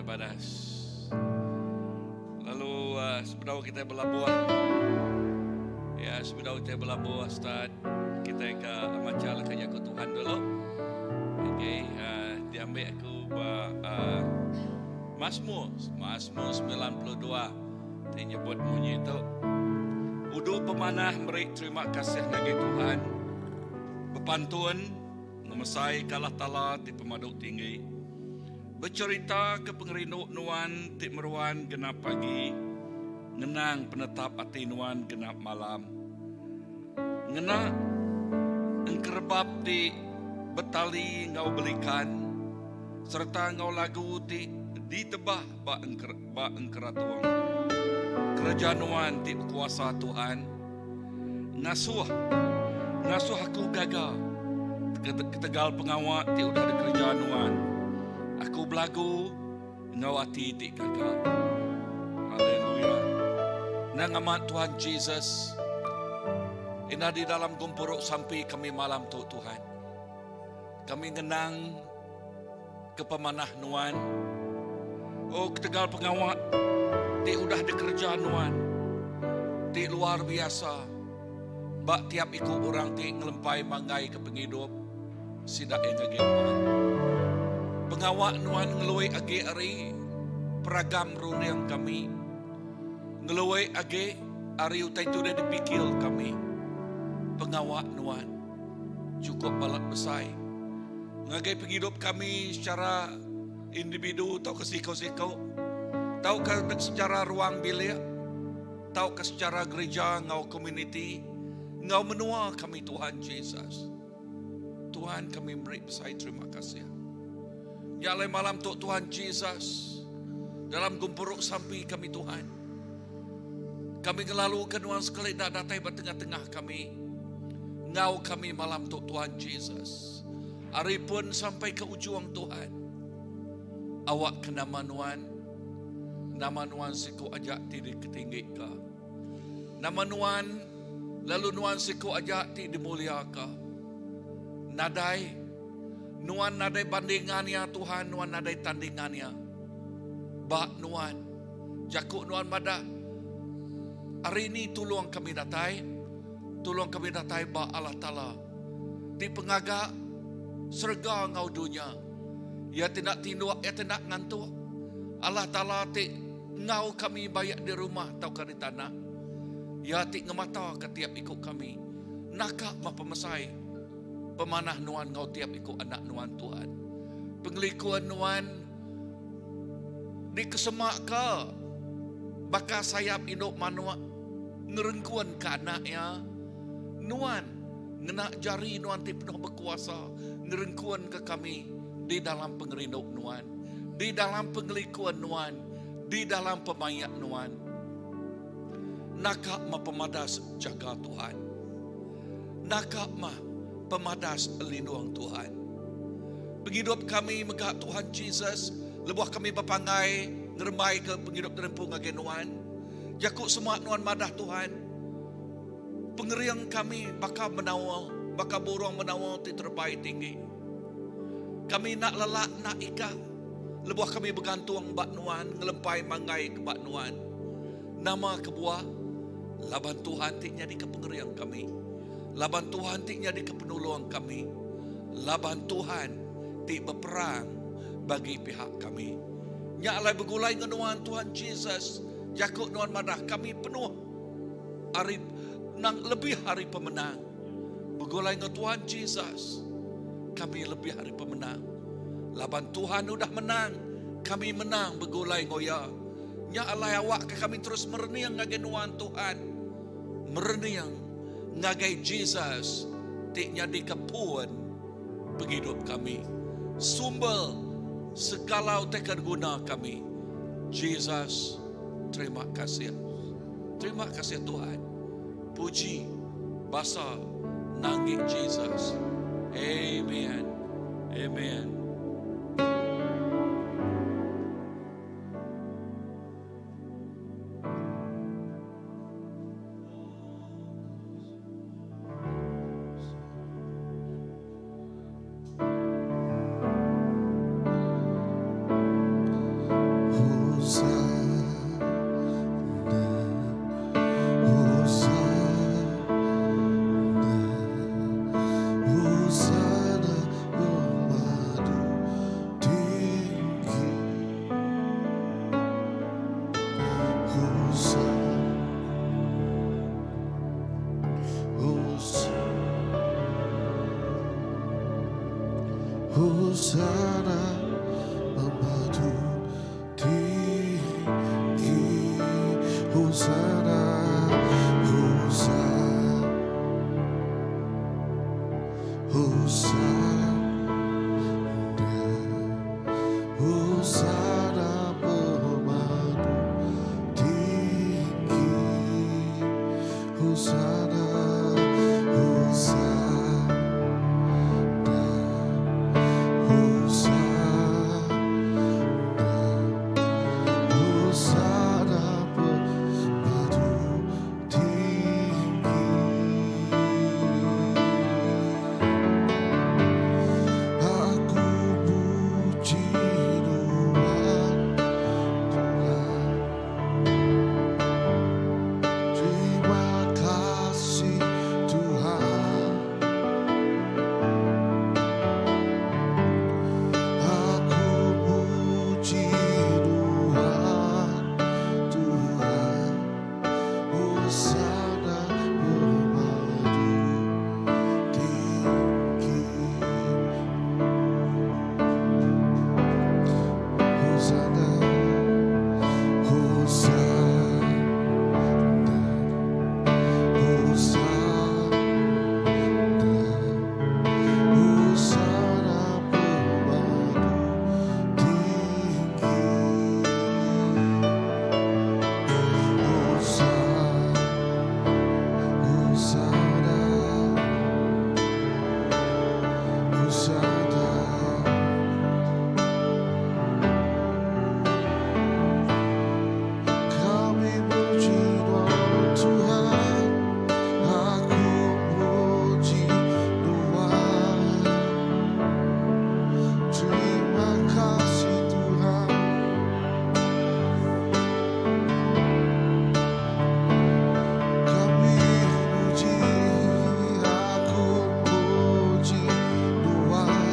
Ya badas. Lalu uh, sebedau kita belabuh ya sebedau kita belabuh start kita ke maca leka jaku Tuhan dulu. Okey, uh, diambil aku ba uh, Mazmur, Mazmur 92 ti nyebut munyi tu. Udu pemanah meri terima kasih ngagai Tuhan. Bepantun ngemesai ka Allah Taala ti pemadu tinggi. Becherita ke pengerindu nuan ti meruan genap pagi, ngenang penetap ati nuan genap malam. Ngena engkerebap ti betali enggau belikan sereta enggau lagu ti ditebah ba ba engkeratung. Kereja nuan ti bekuasa Tuhan ngasuh ngasuh aku gaga ketegal pengawa ti udah dikereja nuan. Aku belagu enggau ati ti gaga. Haleluya. Nang amat Tuhan Jesus ina di dalam gempuru sampi kami malam tu Tuhan. Kami ngenang ke pemanah nuan. Oh ketegal pengawa ti udah dikereja nuan ti luar biasa ba tiap iku orang ti ngelempai manggai ke pengidup sida iya ngagai nuan. Pengawa nuan ngelui agi ari peragam runding kami. Ngelui agi ari utai ti udah dipikil kami. Pengawa nuan chukup balat besai. Ngagai pengidup kami secara individu tauka siku-siku, tauka secara ruang bilik, tauka secara gerija enggau komuniti, enggau menua kami Tuhan Jesus. Tuhan kami meri besai terima kasih. Nya alai malam tu Tuhan Jesus dalam gempuru sampi kami Tuhan. Kami ngelaluka nuan sekali enda datai ba tengah-tengah kami. Enggau kami malam tu Tuhan Jesus. Ari pun sampai ke ujung Tuhan. Awak ke nama nuan. Nama nuan siku aja ti diketinggika. Nama nuan lalu nuan siku aja ti dimuliaka. Nadai nuan nadai bandingan iya Tuhan, nuan nadai tandingan iya. Ba nuan, jaku nuan madah, Ari ni tulung kami datai? Tulung kami datai ba Allah Taala ti pengaga serega enggau dunya. Iya ti enda tinduk, Iya ti enda ngantuk. Allah Taala ti enggau kami baik di rumah tauka di tanah. Iya ti ngemataka tiap iku kami. Naka meh pemesai pemanah Nuan enggau tiap iku anak Nuan, Tuhan. Pengelikun Nuan dikesemaka baka sayap indu manuk ngerengkunka anak iya. Nuan ngena jari Nuan ti penuh bekuasa ngerengkunka kami di dalam pengerindu Nuan, di dalam pengelikun Nuan, di dalam pemaik Nuan. Naka meh pemadas jaga Tuhan. Naka meh pemadas lindung Tuhan. Pengidup kami mega Tuhan Jesus lebuh kami bepanggai ngerembaika pengidup diri empu ngagai Nuan. Jaku semua Nuan madah Tuhan. Pengering kami baka menawa, baka burung menawa ti terebai tinggi. Kami enda lelak enda ika lebuh kami begantung ba Nuan, ngelempai manggai ke ba Nuan. Nama kebuah? Laban Tuhan ti nyadika pengering kami. Laban Tuhan ti nyadika penulung kami. Laban Tuhan ti beperang bagi pihak kami. Nya alai begulai enggau Nuan Tuhan Jesus, jaku Nuan madah kami penuh ari nang lebih ari pemenang. Begulai enggau Tuhan Jesus, kami lebih ari pemenang. Laban Tuhan udah menang, kami menang begulai enggau Iya. Nya alai awakka kami terus merening ngagai Nuan Tuhan, merening ngagai Jesus ti nyadika pun pengidup kami, sumber segala utai ke diguna kami. Jesus, terima kasih. Terima kasih Tuhan. Puji basa nanggi Jesus. Amen. Amen. Hosana pemadu tinggi Hosana Hosana Hosana Hosana pemadu tinggi Hosana Hosana Hosana Hosana pemadu tinggi Aku puji Tuhan Tuhan Terima kasih Tuhan Aku puji Tuhan Tuhan Hosana pemadu tinggi Hosana Hosana Hosana Hosana pemadu tinggi Hosana Hosana Hosana Kami puji Tuhan Aku puji Tuhan Terima kasih Tuhan Kami puji Aku puji Tuhan.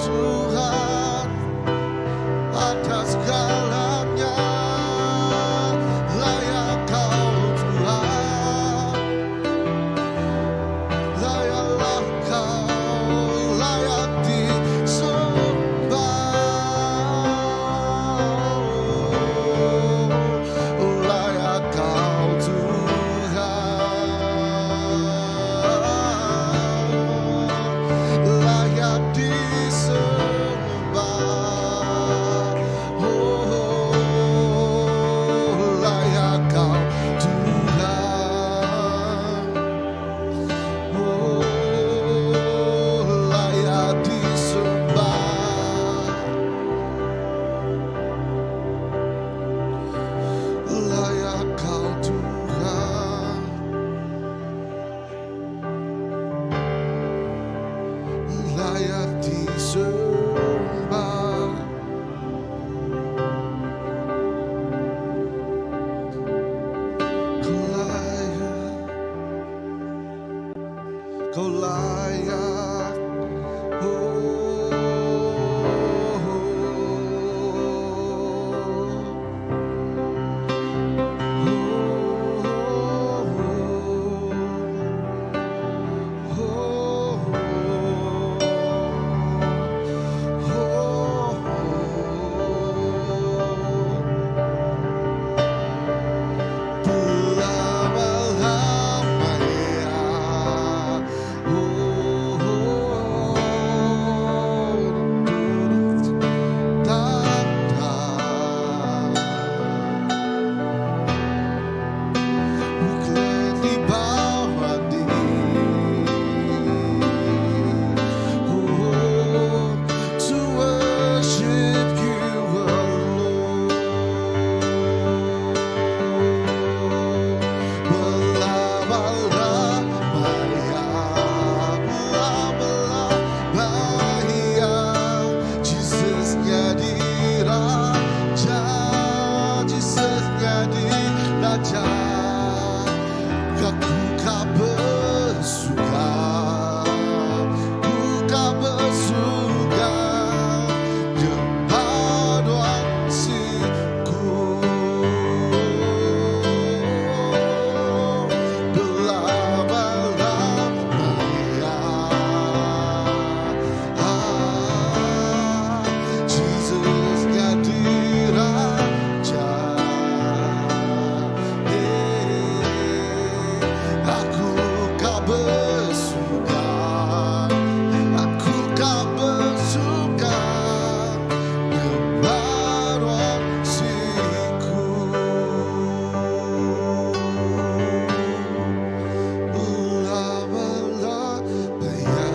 Tuhan atas segalanya. Layak kau Tuhan, layaklah kau, layak disembah. Layak kau Tuhan, layak disembah. Oh, layak kau Tuhan. Oh, layak disembah. Layak kau Tuhan, layak disembah. Kau layak, kau layak. Oh, oh, oh, oh, oh. Belama-lamanya. Oh, tata. We gladly bow our knee. Oh, to worship you alone. Belama-lamanya, belama-lamanya, Jesus jadi Raja, Jesus jadi Raja. Aku ka besuka, ku ka besuka, nyembah Tuhan siku. Belama-lamanya. Ah, Jesus jadi Raja. Eh, aku ka besuka, aku ka besuka, nyembah Tuhan siku. Belama-lamanya.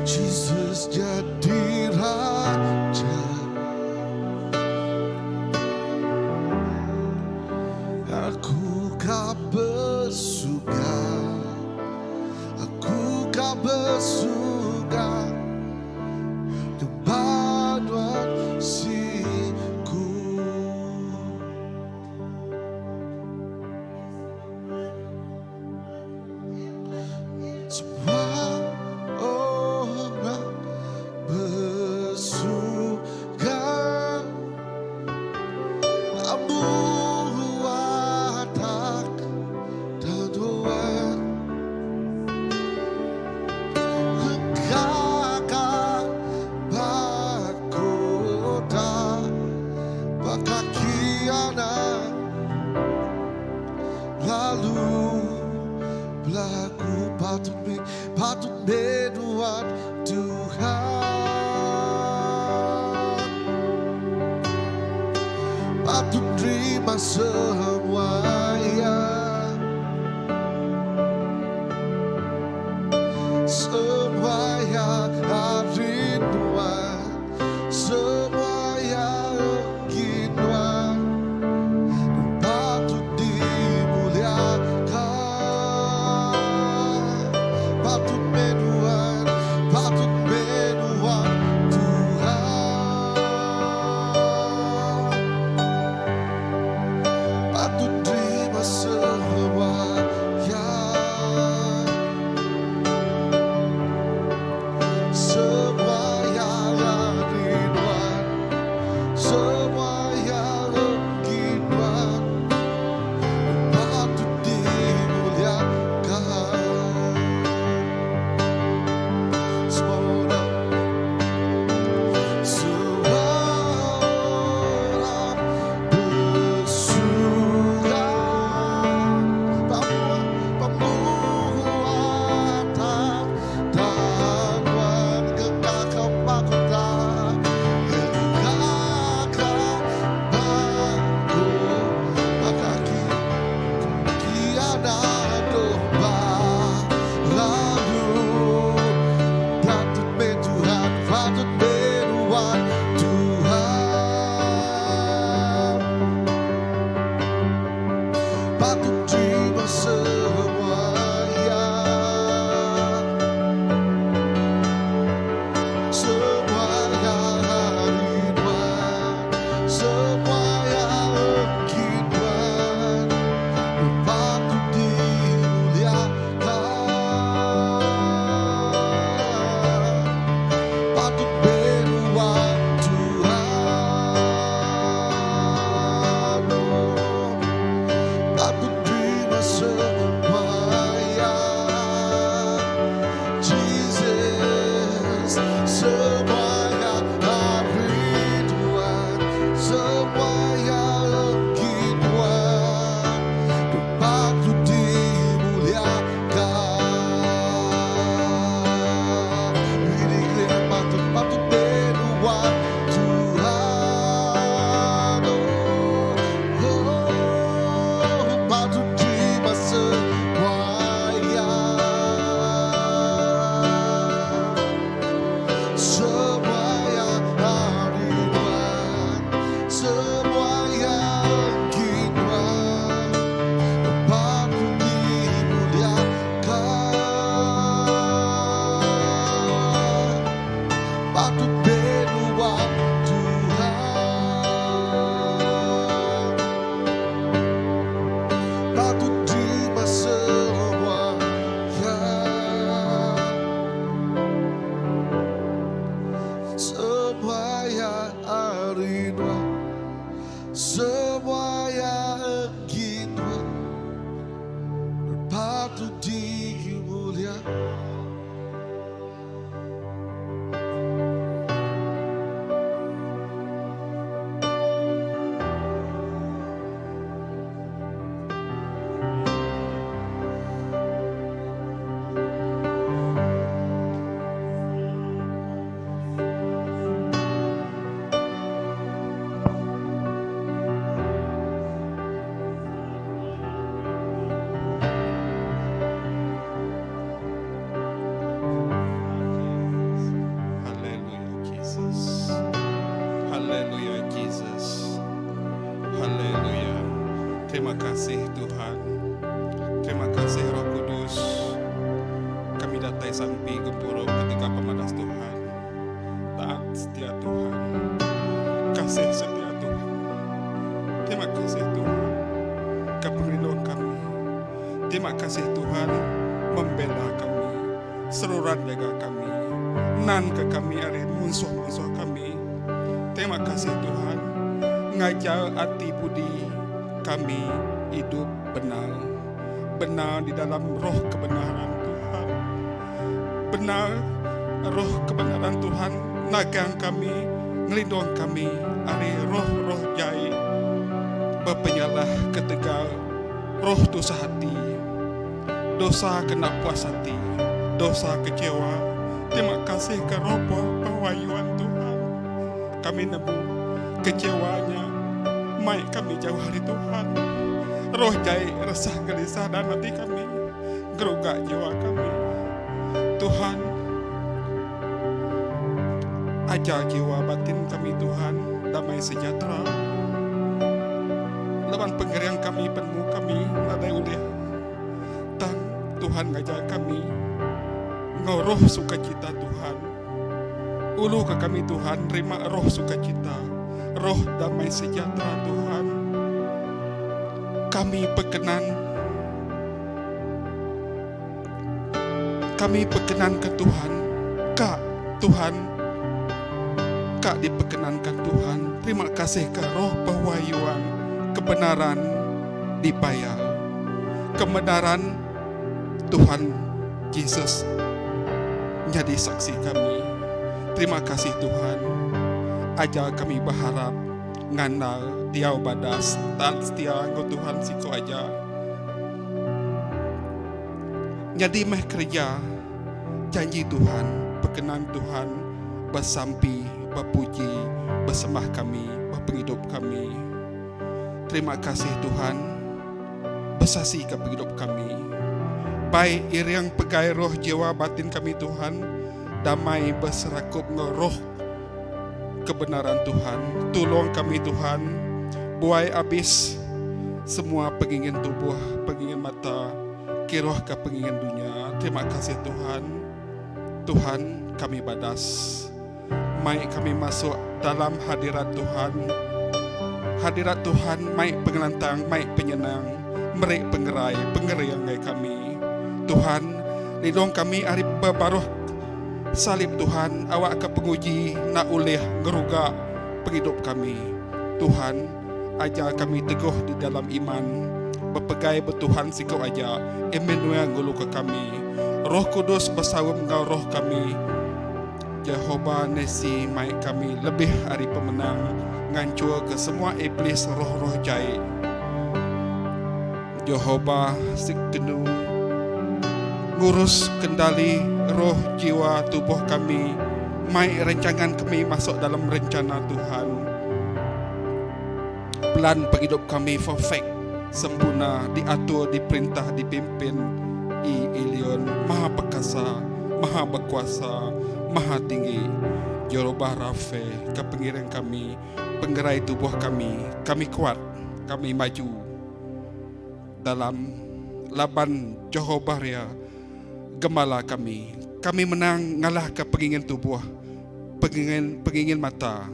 Jesus jadi Raja. Aku ka besuka, aku ka besuka, nyembah Tuhan siku. Semua orang bersuka, membuat Tuhan Kekakak bakota bakakiana lalu belaku patut me patut menuan Tuhan patut terima semuanya semuanya rinduan semuanya rinduan patut dimuliakan patut menuan patut menuan Tuhan patut Patut terima semua ya. Semua yang hari Tuhan, semua yang Tuhan, patut dimuliakan. Patut berdoa Tuhan, oh, patut terima semua ya. Jesus, semua yang hari Tuhan, semua yang Tuhan, patut dimuliakan. Ini declare patut, patut berdoa Tuhan, oh, oh, patut terima semua ya. Semua yang hari Tuhan, semua yang Tuhan, patut dimuliakan. Patut berdoa Tuhan, patut terima semua ya. Semua yang hari Tuhan, semua yang Tuhan, patut dimuliakan. Hallelujah, Jesus. Hallelujah, Jesus. Hallelujah. Terima kasih Tuhan. Terima kasih Roh Kudus. Kami datai sampi gempuru ketika pemadas Tuhan. Taat setia Tuhan. Kasih setia Tuhan. Terima kasih Tuhan. Keperinduan kami. Terima kasih Tuhan membela kami. Seruran jaga kami. Nan ke kami ari munsuh-munsuh kami. Terima kasih Tuhan. Ngajar ati budi kami hidup benar. Benar di dalam roh kebenaran Tuhan. Benar roh kebenaran Tuhan nagang kami, ngelindung kami ari roh-roh jai berpenyalah ketegal roh dosa hati. Dosa kena puas hati, dosa kecewa. Terima kasih ke roh pewahyuan Tuhan. Kami nemu kecewanya, mai kami jauh hari Tuhan. Roh jai resah gelisah dan hati kami, gerugak jiwa kami. Tuhan, ajar jiwa batin kami Tuhan, damai sejahtera. Laban pengeriang kami, penemu kami, nadai ulih. Tang Tuhan ngajar kami, ngau roh sukacita Tuhan. Ulu ke kami Tuhan, terima roh sukacita, roh damai sejahtera Tuhan. Kami berkenan, kami berkenan ke Tuhan, Kak Tuhan, Kak diperkenankan Tuhan. Terima kasih ke roh pewahyuan, kebenaran dibayar. Kebenaran Tuhan Jesus menjadi saksi kami. Terima kasih Tuhan. Ajar kami berharap ngandal diau badas tak setia ngau Tuhan siko aja. Jadi meh kerja janji Tuhan, perkenan Tuhan bersampi, berpuji, bersembah kami, berpenghidup kami. Terima kasih Tuhan. Bersasi ke penghidup kami. Baik iriang pegai roh jiwa batin kami Tuhan, damai berserakup dengan roh kebenaran Tuhan. Tolong kami Tuhan, buai habis semua pengingin tubuh, pengingin mata, kiruh ke pengingin dunya. Terima kasih Tuhan. Tuhan kami badas. Mai kami masuk dalam hadirat Tuhan. Hadirat Tuhan mai pengelantang, mai penyenang, meri pengerai, pengering ngagai kami. Tuhan, lindung kami ari bebaruh salib Tuhan awakka penguji enda ulih ngeruga pengidup kami. Tuhan, ajar kami teguh di dalam iman, bepegai ba Tuhan siku aja, Emmanuel nguluka kami. Roh Kudus besaum enggau roh kami. Jehovah Nesi mai kami lebih ari pemenang nganchurka semua iblis roh-roh jai. Jehovah Sikkenu ngurus kendali roh jiwa tubuh kami mai rencangan kami masuk dalam rencana Tuhan. Pelan pengidup kami perfect, sempurna, diatur, diperintah, dipimpin E Elyon, Maha Perkasa, Maha Bekuasa, Maha Tinggi, Jehovah Rafe ke pengiring kami, pengerai tubuh kami, kami kuat, kami maju dalam laban Jehovah Ria, Gembala kami. Kami menang ngalahka pengingin tubuh, pengingin pengingin mata.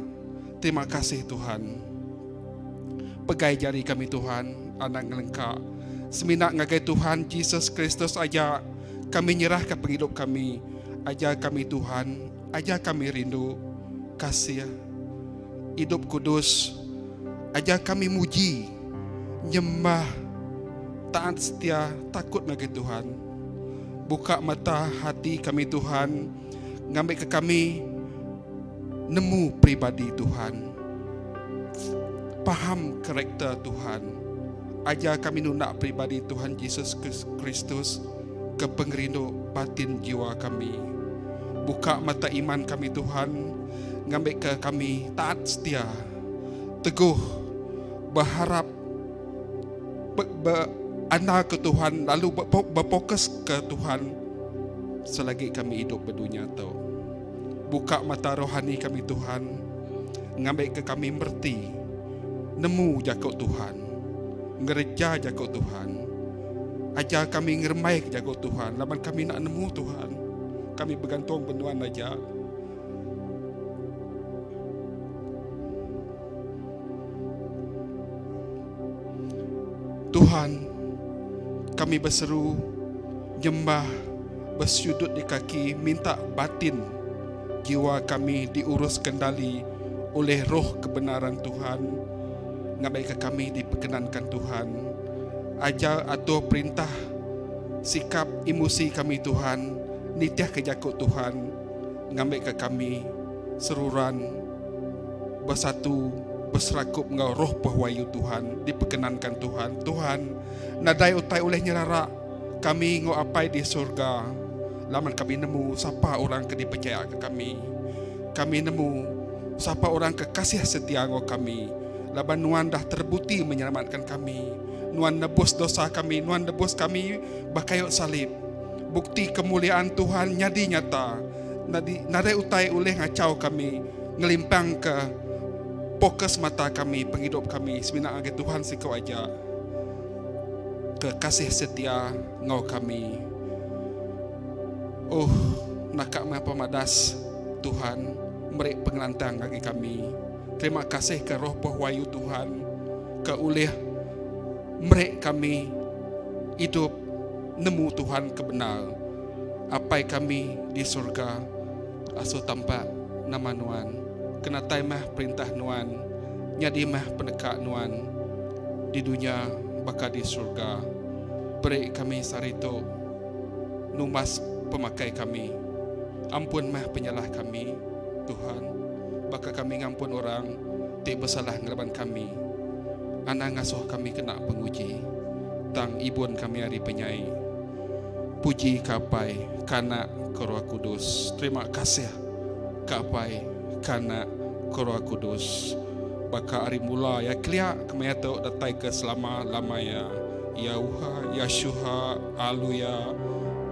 Terima kasih Tuhan. Pegai jari kami Tuhan, anang ngelengka. Semina ngagai Tuhan Jesus Kristus aja kami nyerahka pengidup kami. Ajar kami Tuhan, ajar kami rindu, kasih, idup kudus. Ajar kami muji, nyembah, taat setia, takut ngagai Tuhan. Buka mata hati kami Tuhan, ngambika kami nemu peribadi Tuhan, faham karakter Tuhan. Ajar kami nunda peribadi Tuhan Jesus Kristus ke pengerindu batin jiwa kami. Buka mata iman kami Tuhan, ngambika kami taat setia, teguh, beharap, beandalka Tuhan lalu befokus ke Tuhan selagi kami idup ba dunya tu. Buka mata rohani kami Tuhan, ngambika kami mereti nemu jaku Tuhan, ngereja jaku Tuhan. Ajar kami ngerembaika jaku Tuhan laban kami enda nemu Tuhan. Kami begantung ba nuan aja. Tuhan, kami beseru nyembah besujud di kaki minta batin jiwa kami diurus kendali oleh roh kebenaran Tuhan ngambika kami diperkenankan Tuhan. Ajar atur perintah sikap emosi kami Tuhan nitihka jaku Tuhan ngambika kami seruran besatu beserakup enggau roh pehuayu Tuhan diperkenankan Tuhan. Tuhan, nadai utai ulih nyerara kami enggau Apai di surga laban kami nemu sapa orang ke dipechayaka kami. Kami nemu sapa orang ke kasih setia enggau kami laban Nuan dah terbuti menyelamatkan kami. Nuan nebus dosa kami, Nuan nebus kami ba kayu salib. Bukti kemuliaan Tuhan nyadi nyata. Nadai utai ulih ngachau kami, ngelimpangka fokus mata kami, pengidup kami semina ngagai Tuhan siku aja ke kasih setia enggau kami. Oh, naka meh pemadas Tuhan meri pengelantang ngagai kami. Terima kasih ke Roh Pehuayu Tuhan ke ulih meri kami idup nemu Tuhan ke bendar. Apai kami di surga, asuh tampak nama Nuan. Kenatai meh perintah Nuan, nyadi meh peneka Nuan di dunya baka di surga. Beri kami sehari tu numbas pemakai kami. Ampun meh penyalah kami, Tuhan, baka kami ngampun orang ti besalah ngelaban kami. Anang ngasuh kami kena penguji, tang ibun kami ari penyai. Puji ka Apai, ka Anak, ka Roh Kudus. Terima kasih ka Apai, ka Anak, ka Roh Kudus. Baka ari mula iya kelia kemaya tu datai ke selama lama iya. Yauha, Yashuha, Aluya,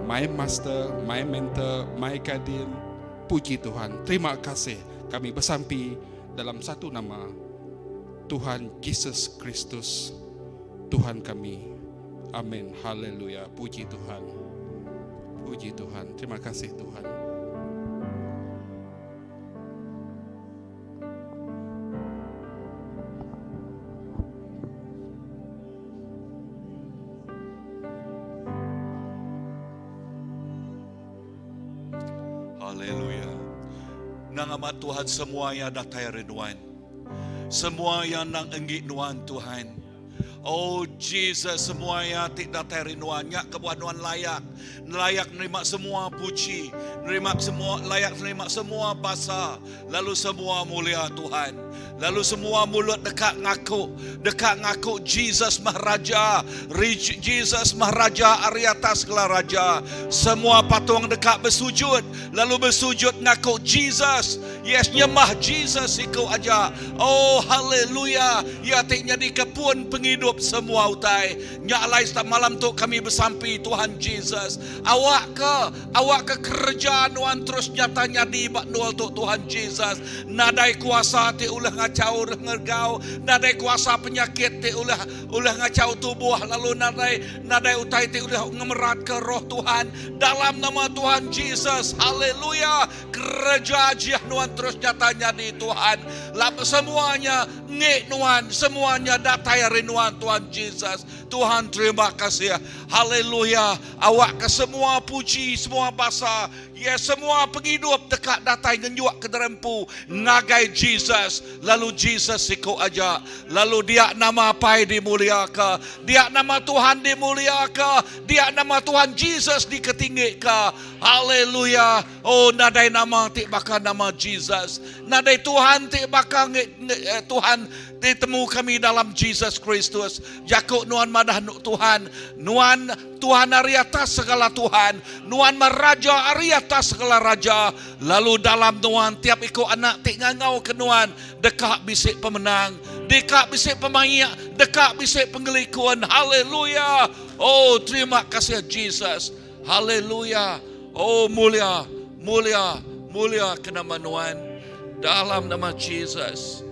my master, my mentor, my guardian. Puji Tuhan. Terima kasih kami besampi dalam satu nama Tuhan Jesus Kristus. Tuhan kami. Amin. Haleluya. Puji Tuhan. Puji Tuhan. Terima kasih Tuhan. Haleluya. Nang amat Tuhan semua ya datai ari nuan. Semua ya nang enggi nuan Tuhan. Oh Jesus semua ya ti datai ari nuan nya kebuah nuan layak layak nerima semua puji nerima semua layak nerima semua basa lalu semua mulia Tuhan lalu semua mulut deka ngaku deka ngaku Jesus mah raja Jesus mah raja ari atas segala raja semua patung deka besujud lalu besujud ngaku Jesus Yes nyembah Jesus siku aja. Oh haleluya. Iya ti nyadika pun pengidup semua utai. Nya alai seta malam tu kami besampi Tuhan Jesus. Awakka awakka kereja nuan terus nyata nyadi ba endur tu Tuhan Jesus. Nadai kuasa ti ulih ngachau ulih ngergau, nadai kuasa penyakit ti ulih ulih ngachau tubuh lalu nadai nadai utai ti ulih ngemeratka roh Tuhan dalam nama Tuhan Jesus. Haleluya. Kereja ajiah nuan terus nyata nyadi Tuhan. Lapa semua nya ngi nuan, semua nya datai ari nuan Tuhan Jesus. Tuhan terima kasih. Haleluya. Awak ke semua puji, semua basa, ya semua pengidup deka datai ngenjuk ke derempu ngagai Jesus. Lalu Jesus siku aja. Lalu dia nama Apai dimuliaka, dia nama Tuhan dimuliaka, dia nama Tuhan Jesus diketinggika. Haleluya. Oh nadai nama ti baka nama Jesus. Nadai Tuhan ti baka eh, Tuhan ti temu kami dalam Jesus Kristus. Jaku nuan madah Tuhan, nuan Tuhan ari atas segala Tuhan, nuan mah raja ari atas segala raja. Lalu dalam nuan tiap iku anak ti ngangau ke nuan deka bisi pemenang, deka bisi pemaik, deka bisi pengelikun. Haleluya. Oh terima kasih Jesus. Haleluya. Oh mulia, mulia, mulia ke nama nuan dalam nama Jesus.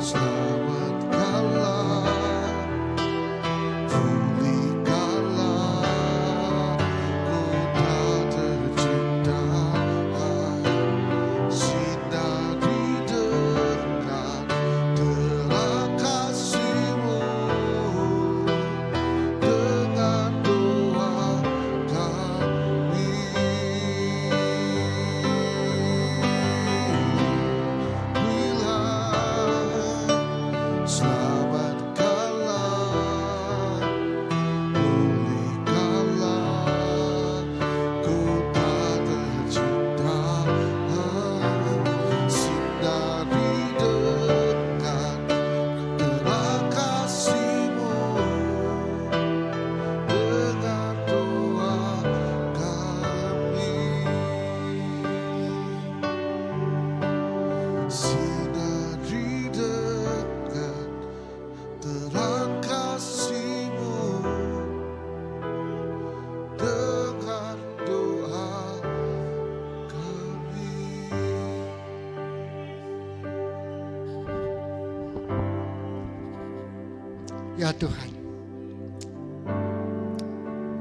Selamatkanlah, pulihkanlah kota tercinta. Sinar di dekat terang kasihmu dengan doa kami. Bila selamatkanlah, pulihkanlah kota tercinta. Sinar di dekat terang kasihmu dengan doa kami. Sinar di dekat terang kasihmu dengar doa kami. Ya Tuhan.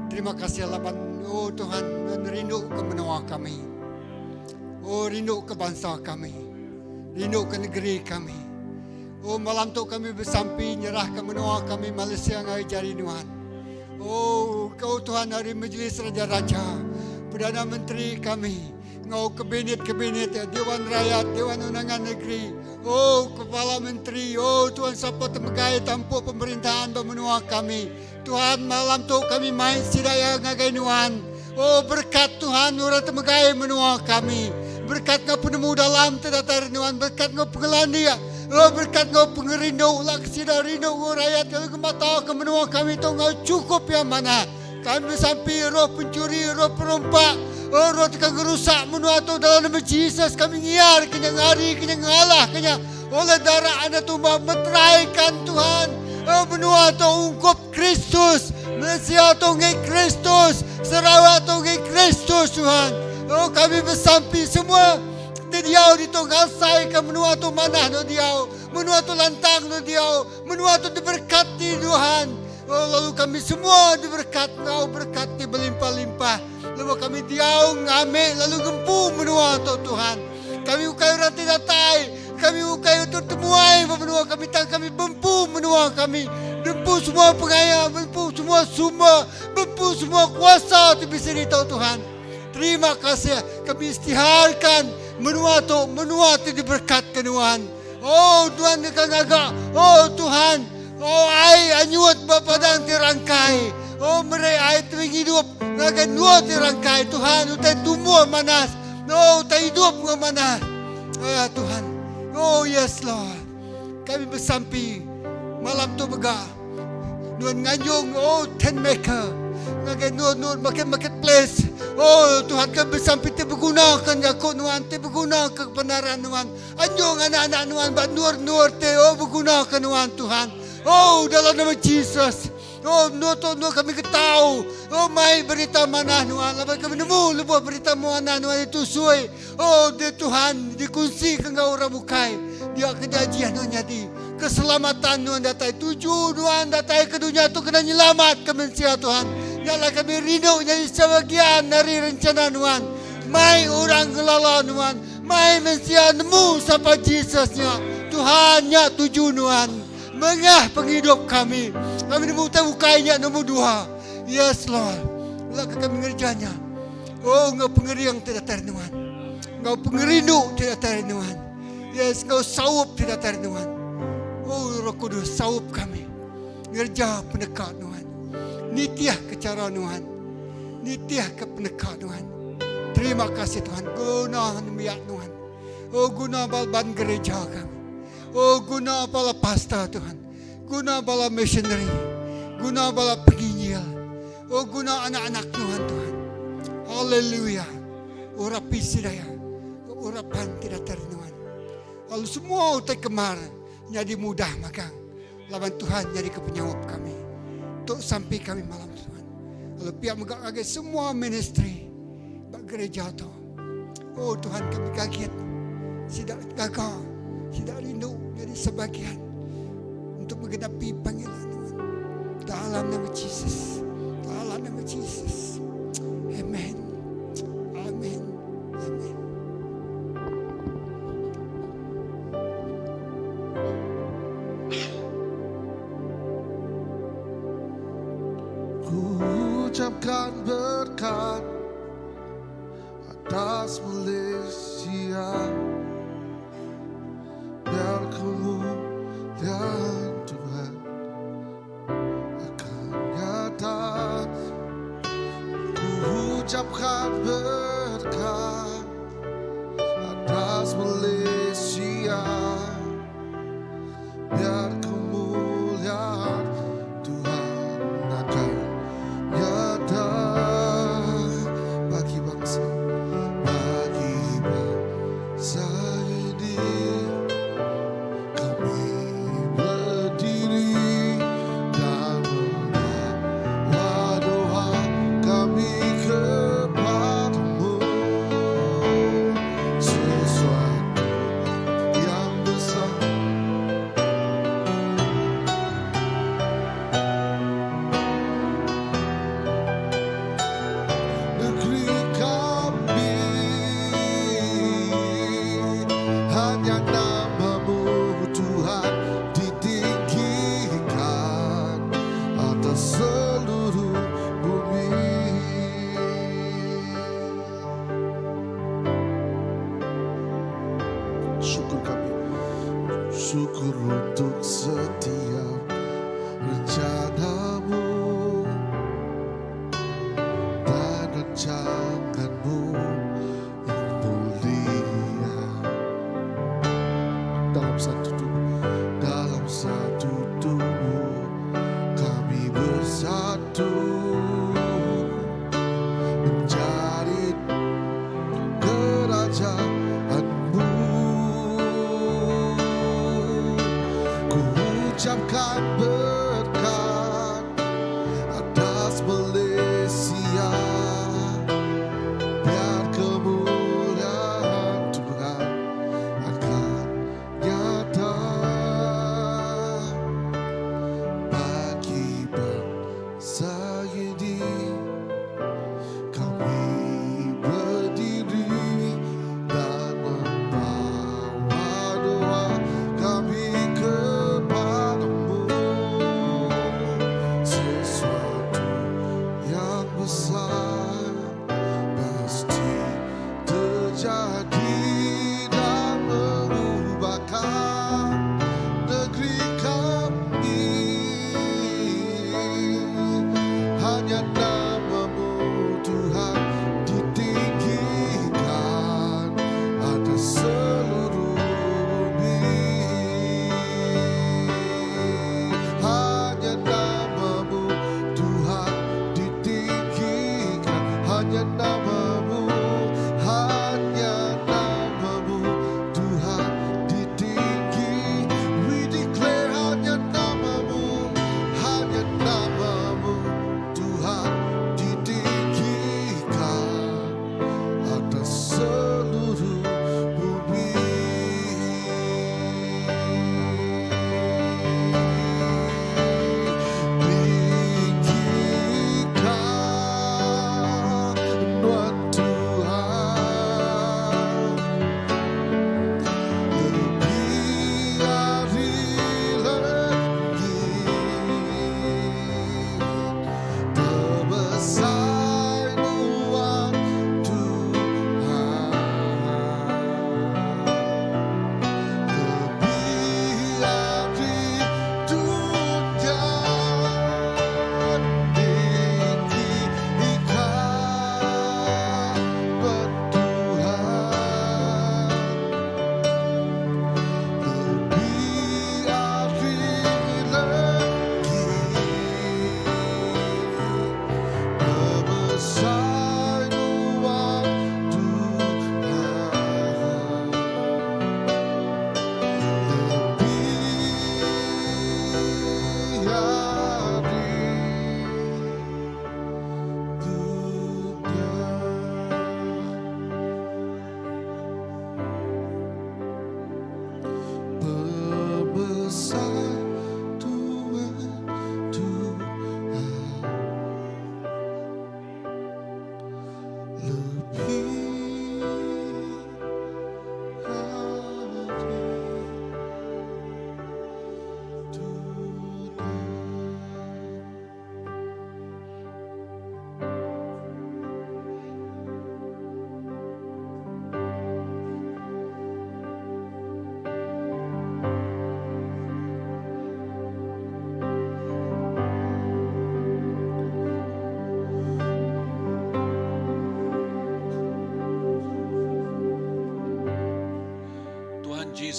Terima kasih laban oh Tuhan nuan rindu ke menua kami. Oh rindu ke bansa kami. Rindu ke negeri kami. Oh malam tu kami besampi nyerah ke menua kami Malaysia ngagai jari nuan. Oh kau Tuhan ari Majlis Raja-Raja, Perdana Menteri kami, ngau kabinet-kabinet Dewan Rakyat, Dewan Undangan Negeri, oh Kepala Menteri, oh Tuhan sapa temegai tampuk pemerintahan ba menua kami. Tuhan malam tu kami mai sida iya ngagai nuan. Oh berkat Tuhan orang temegai menua kami. Berkat ngau penemu dalam ti datai ari nuan, berkat ngau pengelandik, oh berkat ngau pengerindu lak sida rindu ngau rayat lalu ngemata ke menua kami tu ngau chukup iya manah. Kami besampi roh penchuri, roh perompak, oh roh teka ngerusak menua tu dalam nama Jesus kami ngiar ke nya ngari ke nya ngalah ke nya oleh darah anak tumba meteraikan Tuhan oh menua tu ungkup Kristus Malaysia tu enggai Kristus Sarawak tu enggai Kristus Tuhan oh kami besampi semua ti diau ditu ngasai ke menua tu manah enda diau menua tu lantang enda diau menua tu diberkati Tuhan oh lalu kami semua diberkat enggau berkat ti belimpah-limpah lebuh kami diau ngambi lalu ngempu menua tu Tuhan kami ukai orang ti datai kami ukai utur temuai ba menua kami tang kami bempu menua kami bempu semua pengaya bempu semua sumber bempu semua kuasa ti bisi ditu Tuhan. Terima kasih kami istiharkan menua tu menua ti diberkatka nuan. Oh Tuhan deka ngaga oh Tuhan oh ai anyut ba padang ti rangkai oh meri ai ti ngidup ngagai endur ti rangkai Tuhan utai tumbuh manas oh utai idup enggau manah oh Tuhan oh yes Lord kami besampi malam tu mega Nuan nganjung oh tent maker ngagai nuan nuan market marketplace. Oh Tuhan kami besampi ti beguna ke jaku nuan ti beguna ke kebenaran nuan. Anjung anak-anak nuan ba nur-nur ti oh beguna ke nuan Tuhan. Oh dalam nama Jesus. Oh nur tu nur kami ketau. Oh mai berita manah nuan laban kami nemu lebuh berita manah nuan ditusui. Oh di Tuhan dikunsi ke enggau orang bukai. Dia kejajian nuan nyadi. Keselamatan nuan datai. Tuju nuan datai ke dunya tu kena nyelamat ke mensia Tuhan. Nya alai kami rindu nyadi sebagian ari rencana nuan. Mai orang ngelala nuan. Mai mensia nemu sapa Jesus nya. Tuhan nya tuju nuan. Mengah pengidup kami. Kami nemu utai bukai nya nombor dua. Yes Lord. Bela ke kami ngereja nya. Oh enggau pengering ti datai ari nuan. Enggau pengerindu ti datai ari nuan. Yes, enggau saup ti datai ari Nuan. Oh Roh Kudus, saup kami ngereja peneka Nuan. Nitihka chara Nuan. Nitihka peneka Nuan. Terima kasih Tuhan, guna nembiak Nuan. Oh guna bala gereja kami. Oh guna bala pastor Tuhan. Guna bala missionary. Guna bala penginjil. Oh guna anak-anak Tuhan Tuhan. Haleluya. Urapi sida ya. Urapan ti datai ari nuan. Lalu semua utai kemar nyadi mudah magang laban Tuhan nyadika penyaup kami. Tu sampi kami malam tu Tuhan. Lalu pia mega ngagai semua ministri ba gereja tu. Oh Tuhan kami gagit sida gaga sida rindu. Nyadi sebagian untuk menggenapi panggilan Tuhan. Dalam nama Jesus. Dalam nama Jesus. Amen. Amen. Amen. Ku ucapkan berkat atas Malaysia Biar kemuliaan Tuhan akan nyata Ku ucapkan berkat atas Malaysia Biar kemuliaan Tuhan akan nyata bagi bangsa, bagi bangsa ini. Kami berdiri dan membawa doa kami kepadamu. Sesuatu yang besar negeri kami hanya namamu Tuhan ditinggikan atas seluruh bumi. Syukur kami, syukur untuk setiap rencanamu dan rancanganmu yang mulia dalam satu tubuh, dalam satu tubuh kami bersatu menjadi kerajaanmu. Ku ucapkan berkat atas Malaysia biar kemuliaan Tuhan akan nyata bagi bangsa ini kami berdiri dan membawa doa kami kepadamu.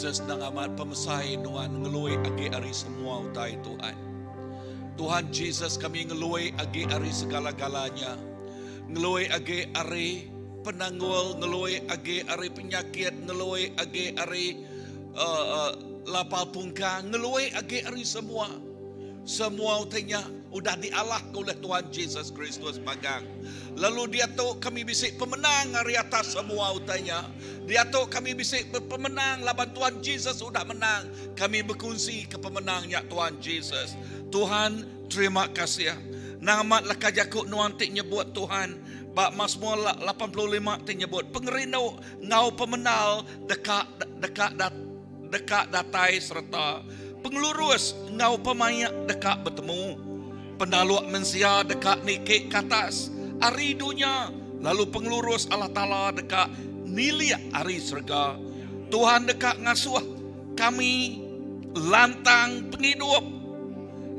Jesus nang amat pemesai nuan ngelui agi ari semua utai Tuhan. Tuhan Jesus kami ngelui agi ari segala-galanya. Ngelui agi ari penanggul, ngelui agi ari penyakit, ngelui agi ari uh, uh, lapal pungkang, ngelui agi ari semua. Semua utai nya udah dialahka oleh Tuhan Jesus Kristus magang. Lalu diatu kami bisi pemenang ari atas semua utai nya. Diatu kami bisi pemenang laban Tuhan Jesus udah menang. Kami bekunsi ke pemenang nya Tuhan Jesus. Tuhan terima kasih. Nang amat leka jaku nuan ti nyebut Tuhan ba Mazmur 85 ti nyebut pengerindu enggau pemenal deka deka deka datai sereta pengelurus enggau pemaik deka betemu. Penaluk mensia deka niki ke atas ari dunya, lalu pengelurus Allah Taala deka nilik ari serega. Tuhan deka ngasuh kami lantang pengidup,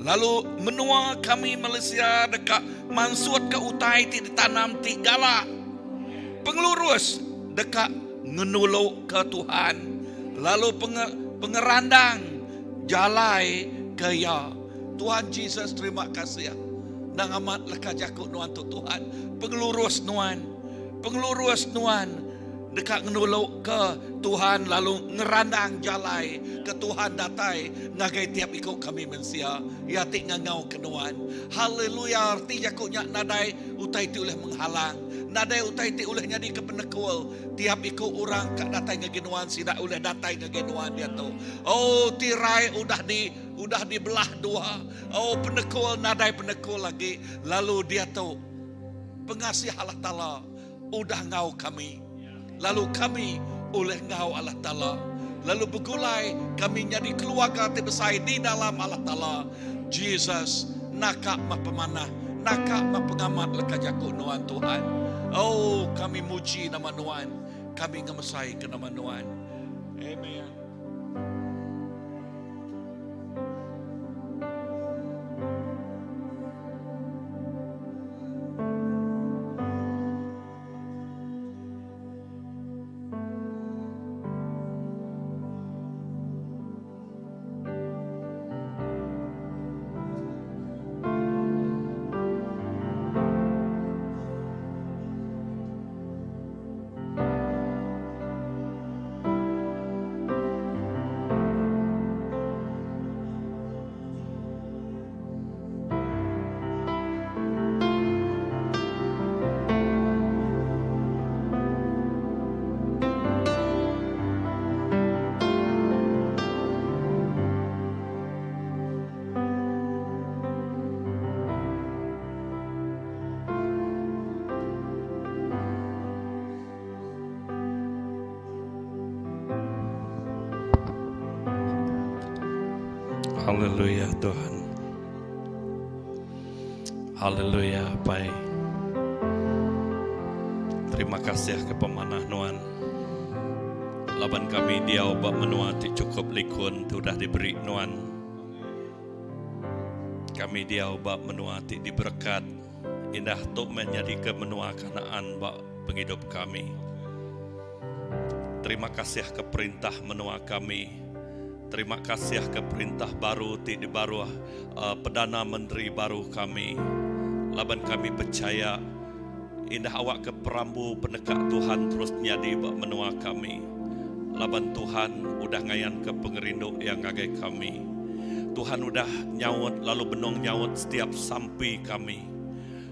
lalu menua kami Malaysia deka mansutka utai ti ditanam ti galak. Pengelurus deka ngenuluka Tuhan, lalu pengerandang jalai ke Iya. Tuhan Jesus terima kasih. Nang amat leka jaku nuan tu Tuhan. Pengelurus nuan. Pengelurus nuan deka ngenuluka Tuhan lalu ngerandang jalai ke Tuhan datai ngagai tiap iku kami mensia. Iya ti ngangau ke nuan. Haleluya reti jaku nya nadai utai ti ulih menghalang. Nadai utai ti ulih nyadika penekul. Tiap iku orang ka datai ngagai nuan sida ulih datai ngagai nuan diatu. Oh tirai udah di Udah dibelah dua. Oh penekul nadai penekul agi. Lalu diatu pengasih Allah Taala udah enggau kami. Lalu kami ulih enggau Allah Taala. Lalu begulai kami nyadi keluarga ti besai di dalam Allah Taala. Jesus naka meh pemanah, naka meh pengamat leka jaku nuan Tuhan. Oh kami muji nama nuan, kami ngemesaika nama nuan. Amen. Haleluya Tuhan. Haleluya Apai. Terima kasih ke pemanah nuan. Laban kami diau ba menua ti cukup likun ti udah diberi nuan. Kami diau ba menua ti diberekat. Indah tu meh nyadika menua Kanaan ba pengidup kami. Terima kasih ke perintah menua kami. Terima kasih ke perintah baru ti dibaruh Perdana Menteri baru kami. Laban kami pechaya indah awakka perambu peneka Tuhan terus nyadi ba menua kami. Laban Tuhan udah ngayanka pengerindu Iya ngagai kami. Tuhan udah nyaut lalu benung nyaut setiap sampi kami.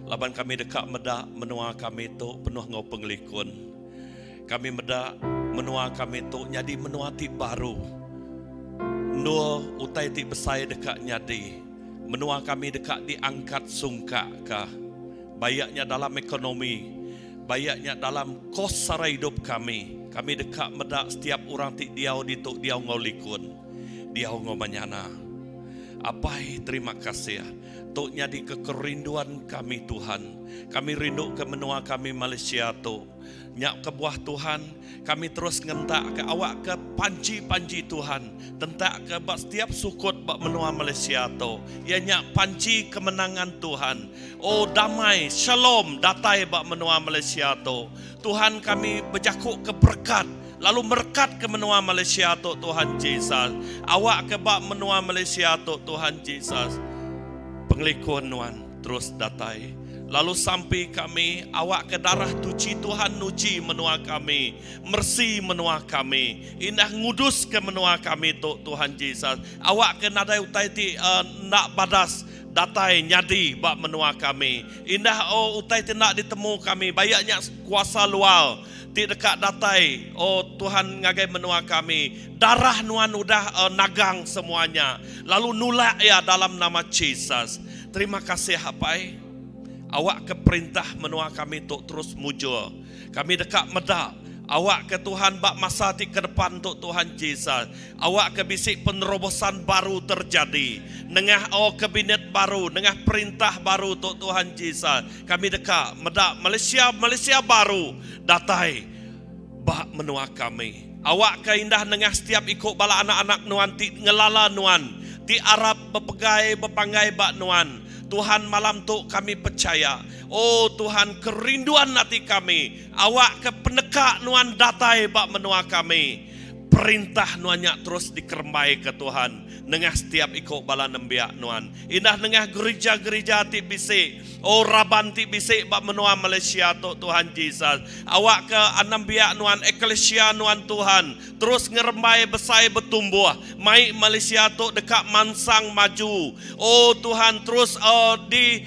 Laban kami deka meda menua kami tu penuh enggau pengelikun. Kami meda menua kami tu nyadi menua ti baru. Endur utai ti besai deka nyadi. Menua kami deka diangkat sungkakka. Bayak nya dalam ekonomi, bayak nya dalam kos sara idup kami. Kami deka meda setiap orang ti diau ditu diau enggau likun, diau enggau menyana. Apai terima kasih. Tu nyadika kerinduan kami Tuhan. Kami rinduka menua kami Malaysia tu. Nya kebuah Tuhan, kami terus ngentakka awakka panji-panji Tuhan tentakka ba setiap sukut ba menua Malaysia tu, iya nya panji kemenangan Tuhan. O damai, shalom datai ba menua Malaysia tu. Tuhan kami bejakuka berekat. Lalu merekat ke menua Malaysia tu Tuhan Jesus. Awak ke ba menua Malaysia tu Tuhan Jesus. Pengelikun nuan terus datai. Lalu sampi kami awak ke darah tuchi Tuhan nuchi menua kami, meresi menua kami, indah ngudus ke menua kami tu Tuhan Jesus. Awak ke nadai utai ti enda badas datai nyadi ba menua kami. Indah oh utai ti enda ditemu kami bayak nya kuasa luar ti deka datai oh Tuhan ngagai menua kami. Darah nuan udah nagang semua nya lalu nulak iya dalam nama Jesus. Terima kasih apai. Awak ke perintah menua kami tu terus mujur. Kami deka meda awak ke Tuhan ba masa ti ke depan tu Tuhan Jesus. Awak ke bisi penerobosan baru terjadi nengah oh kabinet baru nengah perintah baru tu Tuhan Jesus. Kami deka meda Malaysia Malaysia baru datai ba menua kami. Awak ke indah nengah setiap iku bala anak-anak nuan ti ngelala nuan, ti arap bepegai bepanggai ba nuan. Tuhan malam tu kami pechaya, O Tuhan kerinduan ati kami, awak ke peneka nuan datai ba menua kami. Perintah nuan nya terus dikerembaika Tuhan nengah setiap iku bala nembiak nuan. Indah nengah gerija-gerija ti bisi, O raban ti bisi ba menua Malaysia tu Tuhan Jesus. Awakka anembiak nuan, eklesia nuan Tuhan, terus ngerembai besai betumbuh, mai Malaysia tu deka mansang maju. O Tuhan terus o di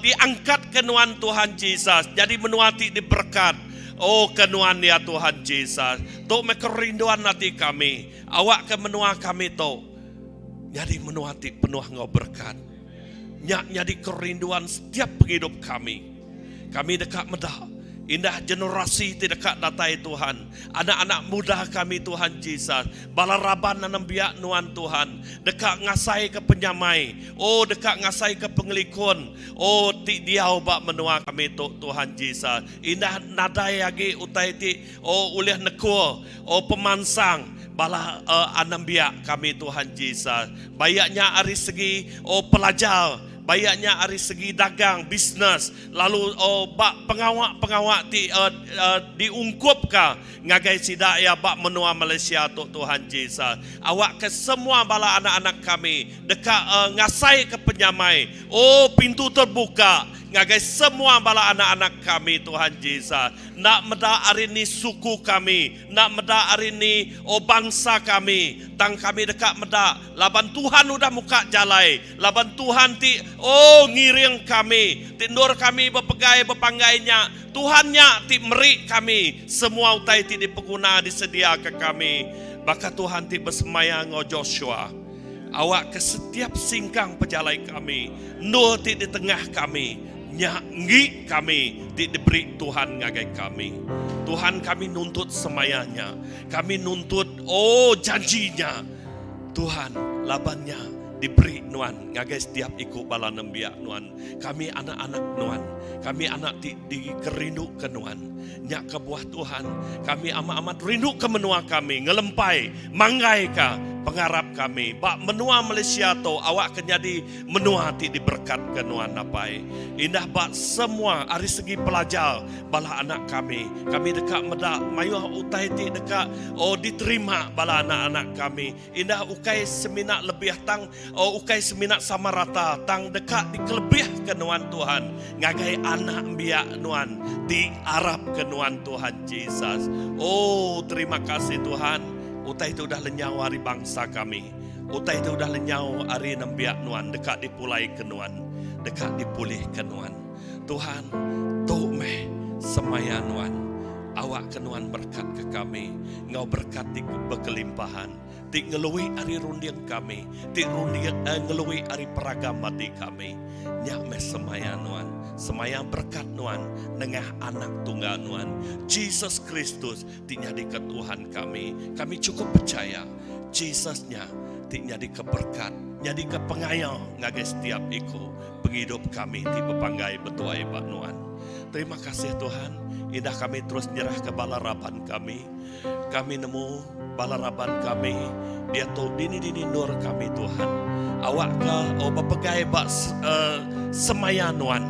diangkatka nuan Tuhan Jesus nyadi menua ti diberekat. O ke nuan iya Tuhan Jesus. Tu meh kerinduan ati kami. Awakka menua kami tu nyadi menua ti penuh enggau berekat. Nya nyadi kerinduan setiap pengidup kami. Kami deka meda indah generasi ti deka datai Tuhan, anak-anak muda kami Tuhan Jesus, bala raban anembiak nuan Tuhan, deka ngasaika penyamai, oh deka ngasaika pengelikun, oh ti diau ba menua kami tu Tuhan Jesus. Indah nadai agi utai ti oh ulih nekul, oh pemansang bala anembiak kami Tuhan Jesus. Bayak nya ari segi oh pelajar, bayak nya ari segi dagang, bisnes, lalu oh ba pengawa-pengawa ti diungkupka ngagai sida iya ba menua Malaysia tu Tuhan Jesus. Awakka semua bala anak-anak kami deka ngasaika penyamai oh pintu terbuka ngagai semua bala anak-anak kami Tuhan Jesus. Enda meda ari ni suku kami, enda meda ari ni oh bangsa kami, tang kami deka meda laban Tuhan udah muka jalai, laban Tuhan ti oh ngiring kami, ti endur kami bepegai bepanggai nya, Tuhan nya ti meri kami semua utai ti dipeguna disediaka kami, baka Tuhan ti besemaya enggau Joshua. Awakka setiap singkang pejalai kami, endur ti ditengah kami, nya enggi kami ti diberi Tuhan ngagai kami. Tuhan kami nuntut semaya nya. Kami nuntut oh janji nya. Tuhan laban nya diberi nuan ngagai setiap iku bala nembiak nuan. Kami anak-anak nuan. Kami anak ti dikerinduka nuan. Nya kebuah Tuhan, kami amat-amat rinduka menua kami, ngelempai, manggaika pengarap kami ba menua Malaysia tu awakka nyadi menua ti diberekatka nuan Apai. Indah ba semua ari segi pelajar bala anak kami, kami deka meda mayuh utai ti deka oh diterima bala anak-anak kami. Indah ukai semina lebih tang ukai semina sama rata tang deka dikelebihka nuan Tuhan ngagai anak embiak nuan ti arapka nuan Tuhan Jesus. Oh terima kasih Tuhan utai ti udah lenyau ari bangsa kami utai ti udah lenyau ari nembiak nuan deka dipulaika nuan deka dipulihka nuan. Tuhan tu meh semaya nuan. Awakka nuan berekatka kami enggau berekat ti bekelimpahan, ti ngelui ari runding kami, ti runding eh, ngelui ari peragam ati kami. Nya meh semaya nuan, semaya berekat nuan nengah Anak Tunggal nuan, Jesus Kristus ti nyadika Tuhan kami. Kami chukup pechaya Jesus nya ti nyadika berekat, nyadika pengaya ngagai setiap iku pengidup kami ti bepanggai betuai ba nuan. Terima kasih Tuhan, indah kami terus nyerahka bala raban kami. Kami nemu bala raban kami diatu dini-dini endur kami Tuhan. Awakka oh bepegai ba uh, semaya nuan.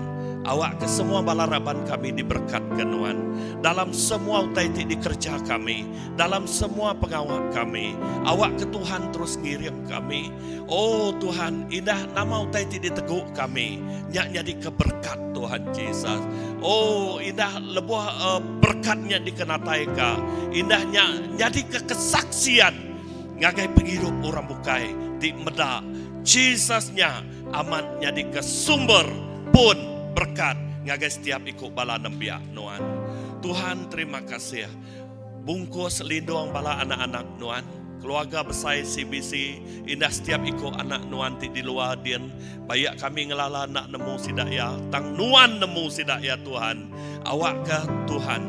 Awakka semua bala raban kami diberekatka Nuan dalam semua utai ti dikereja kami, dalam semua pengawa kami. Awakka Tuhan terus ngiring kami. O Tuhan, indah nama utai ti ditegu kami nya nyadika berekat Tuhan Jesus. O indah lebuh berekat nya dikenataika, indah nya nyadika kesaksian ngagai pengidup orang bukai ti meda Jesus nya amat nyadika sumber pun berekat ngagai setiap iku bala nembiak Nuan. Tuhan terima kasih bungkus lindung bala anak-anak Nuan, keluarga besai CBC indah setiap iku anak Nuan ti di luar din baik kami ngelala enda nemu sida iya tang Nuan nemu sida iya Tuhan. Awakka Tuhan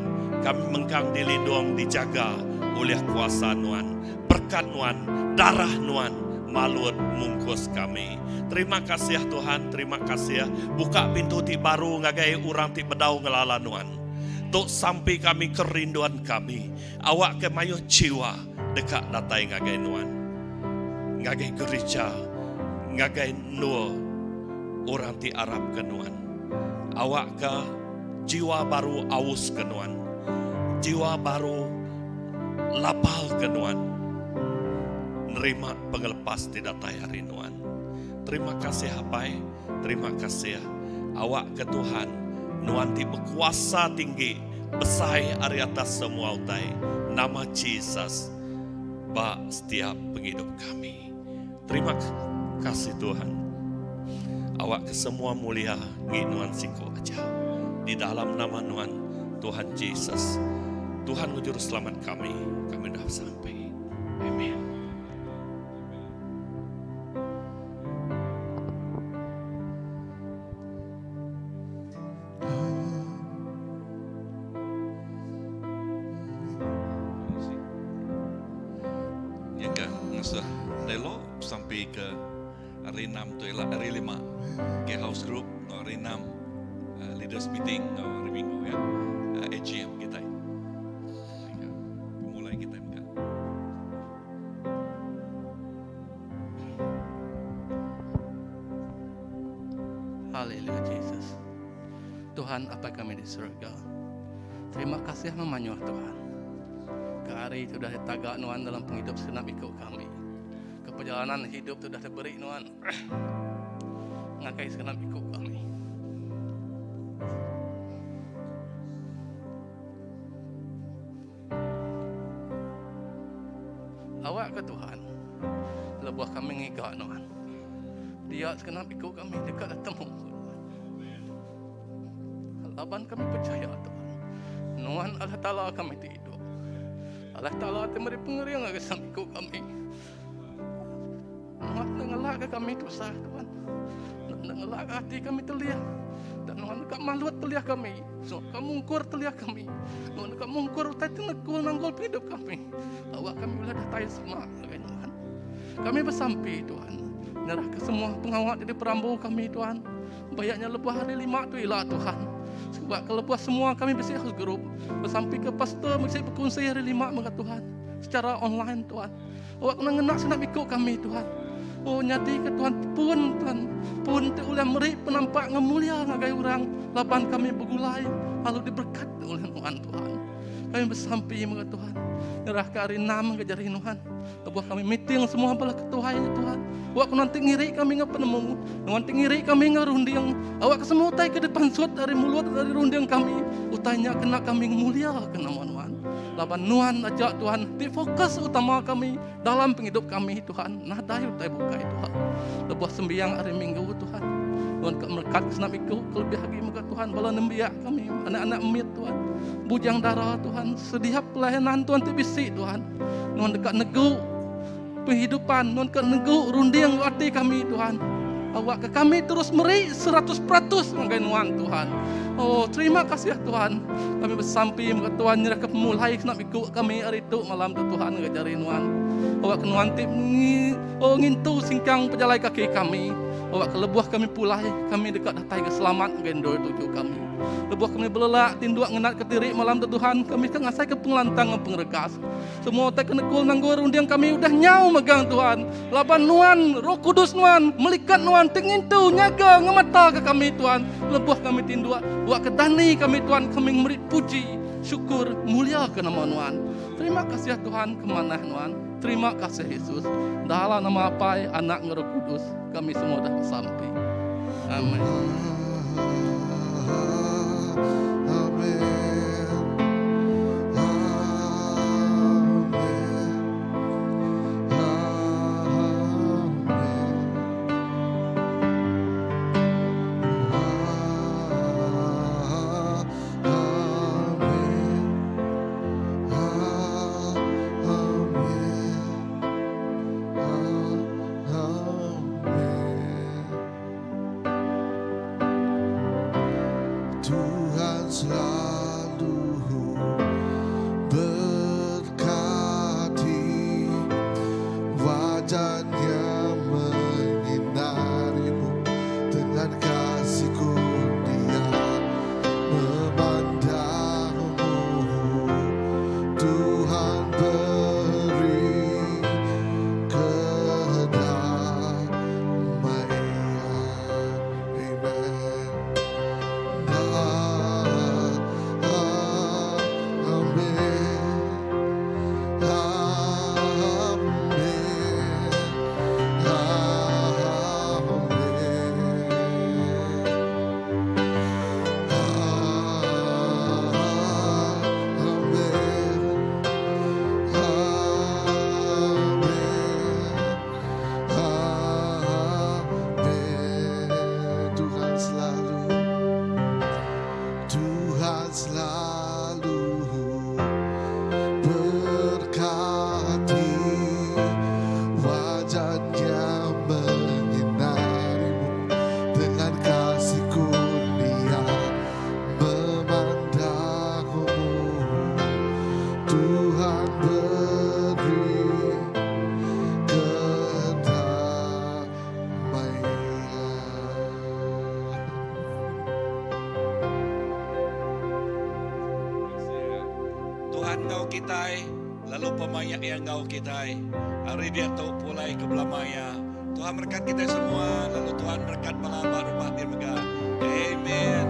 kami mengkang dilindung dijaga ulih kuasa Nuan. Berkat Nuan, darah Nuan malut mungkus kami. Terima kasih Tuhan, terima kasih. Buka pintu ti baru ngagai orang ti bedau ngelala Nuan. Tu sampi kami kerinduan kami. Awakka mayuh jiwa deka datai ngagai Nuan. Ngagai gerija, ngagai endur orang ti arapka Nuan. Awakka jiwa baru aus ke Nuan. Jiwa baru lapar ke Nuan. Nerima pengelepas ti datai ari Nuan. Terima kasih Apai, terima kasih. Awakka Tuhan, Nuan ti bekuasa tinggi, besai ari atas semua utai. Nama Jesus ba setiap pengidup kami. Terima kasih Tuhan. Awak ke semua mulia ngi Nuan siko aja. Di dalam nama Nuan Tuhan Jesus. Tuhan enggau Juruselamat kami, kami udah sampai. Amen. Nya ke ngasuh dialog sampai ke hari enam tu ila hari lima ke house group enggau hari enam uh, leaders meeting enggau hari minggu ya uh, AGM kita. Pemulai kita mega. Haleluya Jesus. Tuhan Apai kami di surga. Terima kasih memayuh Tuhan. Ke hari ti udah ditaga nuan dalam pengidup senap iku kami. Ke perjalanan hidup ti udah diberi nuan ngagai senap iku kami. Awakka Tuhan lebuh kami ngiga Nuan. Dia segenap iku kami deka tetemu ku Nuan. Laban kami pechaya Tuhan, Nuan Allah Taala kami ti idup. Allah Taala ti meri pengering ngagai senap iku kami. Nuan enda ngelakka kami tusah, Tuhan. Nuan enda ngelakka ati kami telih. Dan Nuan deka malut telih kami. Nuan deka mungkur telih kami. Nuan deka mungkur utai ti nekul nanggul pengidup kami. Awak kami ulih datai semak ngagai Nuan. Kami besampi, Tuhan, nyerahka semua pengawa ti diperambu kami, Tuhan. Bayak nya lebuh hari lima tu ila, Tuhan. Sebab ke lebuh semua kami bisi house group, besampika pastor bisi bekunsi hari lima mega, Tuhan, secara online, Tuhan. Awak kena ngena senap iku kami Tuhan. Oh nyadi ke Tuhan pun Tuhan pun ti ulih meri penampak enggau mulia ngagai orang laban kami begulai lalu diberkat oleh Nuan Tuhan. Kami besampi mega Tuhan nyerah ke hari enam ke jari Nuan. Lebuh kami meeting semua bala ketuai nya Tuhan. Awak ke Nuan ti ngiri kami enggau penemu, Nuan ti ngiri kami enggau runding. Awak ke semua utai ke dipansut ari mulut ari runding kami, utai nya kena kami ngemulia ke nama Nuan. Laban Nuan aja Tuhan ti fokus utama kami dalam pengidup kami Tuhan. Nadai utai bukai Tuhan. Lebuh sembiang hari Minggu Tuhan. Nuan ka merekat ke senap iku kelebih agi mega Tuhan bala nembiak kami anak-anak mit Tuhan. Bujang dara Tuhan sediap pelayanan Tuhan ti bisi Tuhan. Nuan deka negu penghidupan nuan ka negu runding enggau ati kami Tuhan. Awakka kami terus meri 100% ngagai nuan Tuhan. Oh terima kasih Tuhan. Kami besampi mega Tuhan nyerahka pemulai kena iku kami hari tu malam tu Tuhan ngagai jari nuan. Awakka nuan ti oh ngintu singkang pejalai kaki kami. Awakka lebuh kami pulai, kami deka datai ke selamat ngagai endur tuju kami. Lebuh kami belelak tinduk ngenatka diri malam tu Tuhan, kami deka ngasaika pengelantang enggau pengeregas. Semua utai ke nekul nanggur runding kami udah nyau megang Tuhan, laban Nuan, Roh Kudus Nuan, melikat Nuan ti ngintu, nyaga, ngemataka kami Tuhan lebuh kami tinduk. Awakka dani kami Tuhan, kami meri puji, syukur, muliaka nama Nuan. Terima kasih Tuhan ke manah Nuan. Terima kasih Yesus. Dalam nama Apai, Anak enggau Roh Kudus, kami semua udah besampi. Amen. Tuhan selalu berkati wajahnya menyinarimu dengan kasih kurnia memandangmu Tuhan beri kedamaian. Amen. Amen. Amen. Amen. Amen. Amen. Amen. Tuhan selalu, Tuhan selalu berkati wajahnya menyinarimu dengan kasih kurnia memandangmu. Tuhan beri kedamaian. Tuhan enggau kitai, lalu pemaik iya enggau kitai. Ari diatu pulai ke belama iya. Tuhan merekat kitai semua, lalu Tuhan merekat bala ba rumah din mega. Amen.